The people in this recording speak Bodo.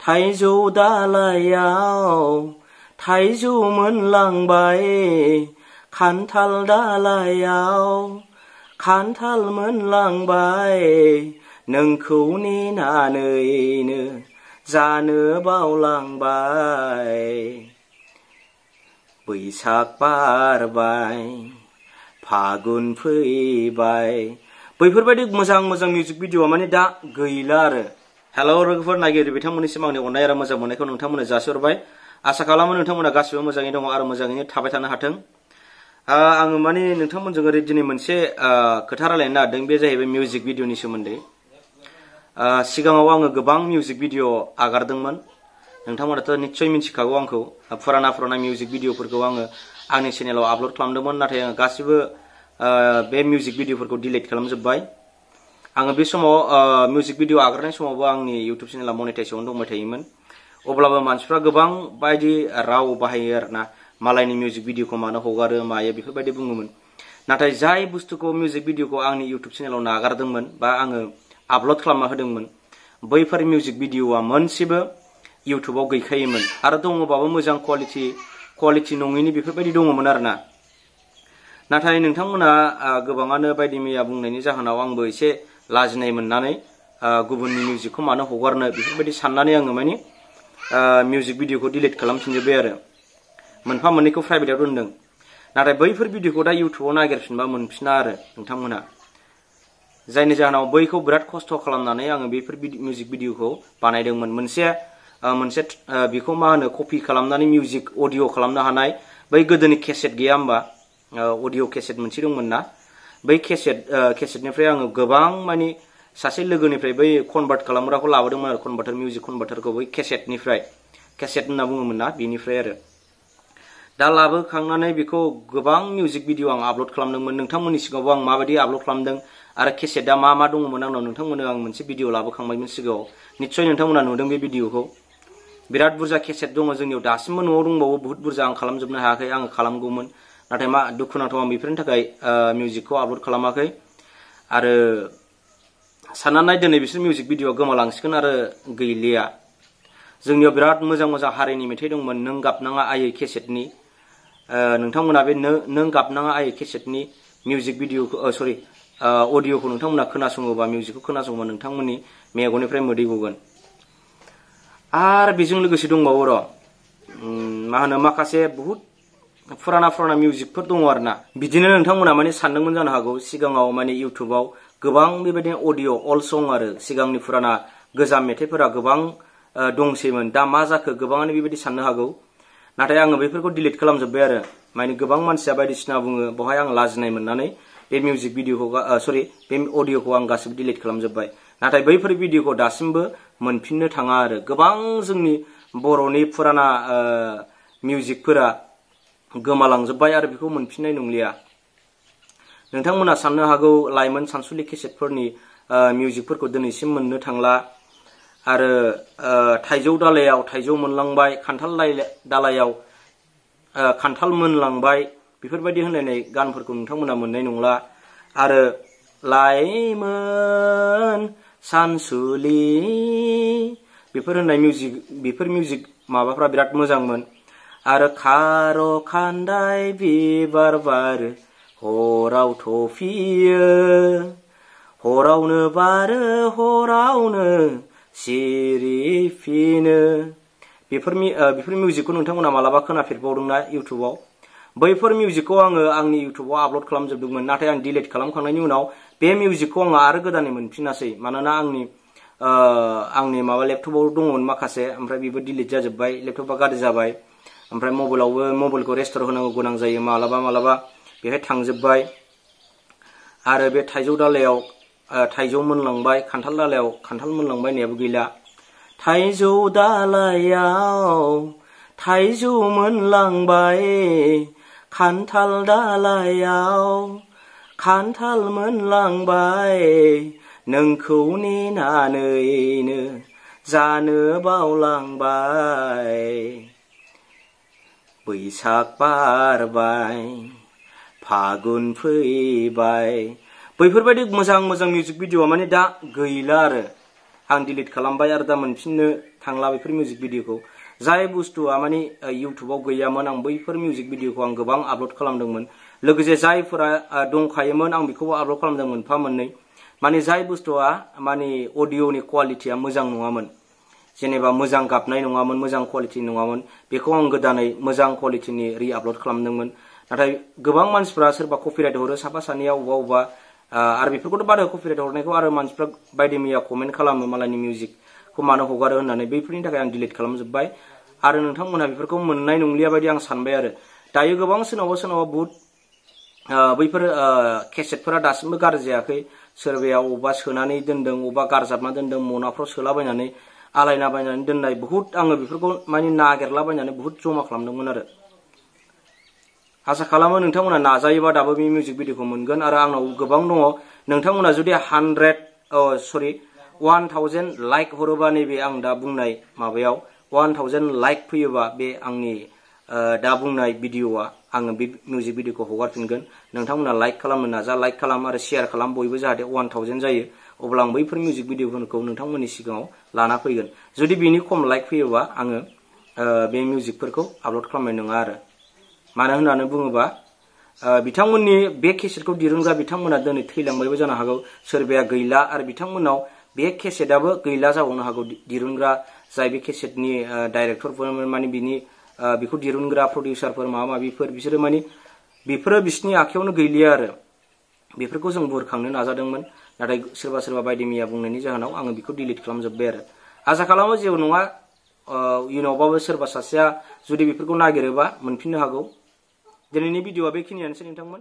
थाइजौ दालायाव थाइजौ मोनलांबाय खान्थाल दालायाव खान्थाल मोनलांबाय नोंखौ नेनानैनो जानो बावलांबाय बैसाग बारबाय फागुन फैबाय बैफोरबायदि मोजां मोजां मिउजिक भिडिअआ माने दा गैला आरो हेलो लोगोफोर नागिरो बिथांमोननिसिम आंनि अननाय आरो मोजां मोननायखौ नोंथांमोननो जासिहरबाय आसा खालामो नोंथांमोना गासिबो मोजाङै दङ आरो मोजाङैनो थाबाय थानो हाथों आङो माने नोंथांमोनजों ओरै दिनै मोनसे खोथा रायलायनो नागिरदों बे जाहैबाय मिउजिक भिडिअनि सोमोन्दै सिगाङाव आङो गोबां मिउजिक भिडिअ आगारदोंमोन नोंथांमोनाथ' निश्चय मिथिखागौ आंखौ फुराना मिउजिक भिडिअफोरखौ आङो आंनि चेनेलाव आपल'ड खालामदोंमोन नाथाय आङो गासिबो बे मिउजिक भिडिअफोरखौ डिलीट खालामजोब्बाय आङो बे समाव मिउजिक भिडिअ आगारनाय समावबो आंनि इउट्युब चेनेला मनेटाइजेसन दंबाय थायोमोन अब्लाबो मानसिफ्रा गोबां बायदि राव बाहायो आरोना मालायनि मिउजिक भिडिअखौ मानो हगारो मायो बेफोरबायदि बुङोमोन नाथाय जाय बुस्थुखौ मिउजिक भिडिअखौ आंनि इउट्युब चेनेलाव नागारदोंमोन बा आङो आपल'ड खालामना होदोंमोन बैफोर मिउजिक भिडिअआ मोनसेबो इउट्युबाव गैखायोमोन आरो दङबाबो मोजां क्वालिटि नङैनि बेफोरबायदि दङमोन आरोना नाथाय नोंथांमोना गोबाङानो बायदि मैया बुंनायनि जाहोनाव आंबो एसे लाजिनाय मोननानै गुबुननि मिउजिकखौ मानो हगारनो बेफोरबायदि साननानै आङो माने मिउजिक भिडिअखौ डिलीट खालामफिनजोब्बाय आरो मोनफा मोननैखौ प्राइभेटाव दोनदों नाथाय बैफोर भिडिअखौ दा इउट्युबाव नागिरफिनबा मोनफिना आरो नोंथांमोना जायनि जाहोनाव बैखौ बिराद खस्थ' खालामनानै आङो बेफोर मिउजिक भिडिअखौ बानायदोंमोन मोनसे बेखौ मा होनो कपि खालामनानै मिउजिक अडिअ खालामनो हानाय बै गोदोनि केसेट गैया होमबा अडिअ केसेट मोनसे दंमोन ना बै केसेटनिफ्राय आङो गोबां माने सासे लोगोनिफ्राय बै कनभार्ट खालामग्राखौ लाबोदोंमोन आरो कनभार्टार मिउजिक कनभार्टारखौ बै केसेट होनना बुङोमोन ना बेनिफ्राय आरो दा लाबोखांनानै बेखौ गोबां मिउजिक भिडिअ आं आपल'ड खालामदोंमोन नोंथांमोननि सिगाङावबो आं माबायदि आपल'ड खालामदों आरो केसेटआ मा दङमोन आंनाव नोंथांमोननो आं मोनसे भिडिअ लाबोखांबायमोन सिगाङाव निस्सय नोंथांमोना नुदों बे भिडिअखौ बिराद बुरजा केसेट दङ जोंनियाव दासिमबो न'आव दंबावो बहुत बुरजा आं खालामजोबनो हायाखै आङो खालामगौमोन नाथाय मा दुखुनांथाव आं बेफोरनि थाखाय मिउजिकखौ आपल'ड खालामाखै आरो साननानै दिनै बिसोर मिउजिक भिडिअआ गोमालांसिगोन आरो गैलिया जोंनियाव बिराद मोजां मोजां हारिनि मेथाइ दंमोन नों गाबनाङा आयै केसेटनि नोंथांमोना बे नों गाबनाङा आयै केसेटनि मिउजिक भिडिअखौ अडिअखौ नोंथांमोना खोनासङोबा मिउजिकखौ खोनासङोबा नोंथांमोननि मेगननिफ्राय मोदै गगोन आरो बेजों लोगोसे दंबावो र' मा होनो माखासे बहुत फुराना मिउजिकफोर दङ आरोना बिदिनो नोंथांमोना माने सानदोंमोन जानो हागौ सिगाङाव माने इउट्युबाव गोबां बेबायदिनो अडिअ अल्ड सं आरो सिगांनि फुराना गोजाम मेथाइफोरा गोबां दंसैमोन दा मा जाखो गोबाङानो बेबायदि साननो हागौ नाथाय आङो बेफोरखौ डिलीट खालामजोब्बाय आरो माने गोबां मानसिया बायदिसिना बुङो बेवहाय आं लाजिनाय मोननानै बे मिउजिक भिडिअखौ बे अडिअखौ आं गासिबो डिलीट खालामजोब्बाय नाथाय बैफोर भिडिअखौ दासिमबो मोनफिननो थाङा आरो गोबां जोंनि बर'नि फुराना मिउजिकफोरा गोमालांजोब्बाय आरो बेखौ मोनफिननाय नंलिया नोंथांमोना साननो हागौ लाइमोन सानसुलि केसेटफोरनि मिउजिकफोरखौ दिनैसिम मोननो थांला आरो थाइजौ दालायाव थाइजौ मोनलांबाय खान्थाल दालायाव खान्थाल मोनलांबाय बेफोरबायदि होनलायनाय गानफोरखौ नोंथांमोना मोननाय नंला आरो लाइमोन सानसुलि बेफोर मिउजिक माबाफ्रा बिराद मोजांमोन आरो खार' खान्दाय बिबार बारो हराव थफियो हरावनो बारो हरावनो सिरिफिनो बेफोर मिउजिकखौ नोंथांमोना मालाबा खोनाफेरबावदोंना इउट्युबाव बैफोर मिउजिकखौ आङो आंनि इउट्युबाव आपल'ड खालामजोबदोंमोन नाथाय आं डिलीट खालामखांनायनि उनाव बे मिउजिकखौ आङो आरो गोदानै मोनफिनासै मानोना आंनि माबा लेपटपाव दंमोन माखासे ओमफ्राय बेबो डिलीट जाजोब्बाय लेपटपा गाज्रि जाबाय ओमफ्राय मबाइलखौ रेस्टर होनांगौ गोनां जायो मालाबा बेहाय थांजोब्बाय आरो बे थाइजौ दालायाव थाइजौ मोनलांबाय खान्थाल दालायाव खान्थाल मोनलांबाय होननायाबो गैला थाइजौ दालायाव थाइजौ मोनलांबाय खान्थाल दालायाव खान्थाल मोनलांबाय नोंखौ नेनानैनो जानो बावलांबाय बैसाग बारबाय फागुन फैबाय बैफोरबायदि मोजां मिउजिक भिडिअआ माने दा गैला आरो आं डिलीट खालामबाय आरो दा मोनफिननो थांला बेफोर मिउजिक भिडिअखौ जाय बुस्थुआ माने इउट्युबाव गैयामोन आं बैफोर मिउजिक भिडिअखौ आं गोबां आपल'ड खालामदोंमोन लोगोसे जायफोरा दंखायोमोन आं बेखौबो आपल'ड खालामदों मोनफा मोननै माने जाय बुस्थुआ माने अडिअनि क्वालिटिया मोजां नङामोन जेनेबा मोजां गाबनाय नङामोन मोजां क्वालिटि नङामोन बेखौ आं गोदानै मोजां क्वालिटिनि रि-आपल'ड खालामदोंमोन नाथाय गोबां मानसिफ्रा सोरबा कपिराइट हरो साफा सानैया अबा आरो बेफोरखौथ' बारो कपिराइट हरनायखौ आरो मानसिफ्रा बायदि मैया कमेन्ट खालामो मालायनि मिउजिकखौ मानो हगारो होननानै बैफोरनि थाखाय आं डिलीट खालामजोब्बाय आरो नोंथांमोनहा बेफोरखौ मोननाय नंलिया बायदि आं सानबाय आरो दायो गोबां सोरनावबा बुहुत बैफोर केसेटफोरा दासिमबो गाज्रि जायाखै सोरबाया अबा सोनानै दोनदों अबा गारजाबना दोनदों मनाफ्राव सोलाबायनानै आलायनाबायनानै दोननाय बुहुत आङो बेफोरखौ माने नागिरलाबायनानै बुहुत जमा खालामदोंमोन आरो आसा खालामो नोंथांमोना नाजायोबा दाबो बे मिउजिक भिडिअखौ मोनगोन आरो आंनाव गोबां दङ नोंथांमोना जुदि 1000 लाइक हरोबा नैबे आं दा बुंनाय माबायाव 1000 लाइक फैयोबा बे आंनि दा बुंनाय भिडिअआ आङो बे मिउजिक भिडिअखौ हगारफिनगोन नोंथांमोना लाइक खालामनो नाजा लाइक खालाम आरो शेयार खालाम बयबो जाहाथे 1000 जायो अब्ला आं बैफोर मिउजिक भिडिअफोरखौ नोंथांमोननि सिगाङाव लाना फैगोन जुदि बिनि खम लाइक फैयोबा आङो बे मिउजिकफोरखौ आपल'ड खालामनाय नङा आरो मानो होननानै बुङोबा बिथांमोननि बे केसेटखौ दिरुनग्रा बिथांमोना दिनै थैलांबायबो जानो हागौ सोरबाया गैला आरो बिथांमोनाव बे केसेटआबो गैला जाबावनो हागौ दिरुनग्रा जाय बे केसेटनि डाइरेक्टरफोर माने बिनि बेखौ दिरुनग्रा प्रडिउसारफोर माबा माबिफोर बिसोरो माने बेफोरो बिसिनि आखायावनो गैलिया आरो बेफोरखौ जों बुरखांनो नाजादोंमोन नाथाय सोरबा बायदि मैया बुंनायनि जाहोनाव आङो बेखौ डिलीट खालामजोब्बाय आरो आसा खालामो जेबो नङा इयुनावबाबो सोरबा सासेया जुदि बेफोरखौ नागिरोबा मोनफिननो हागौ दिनैनि भिडिअआ बेखिनियानोसै नोंथांमोन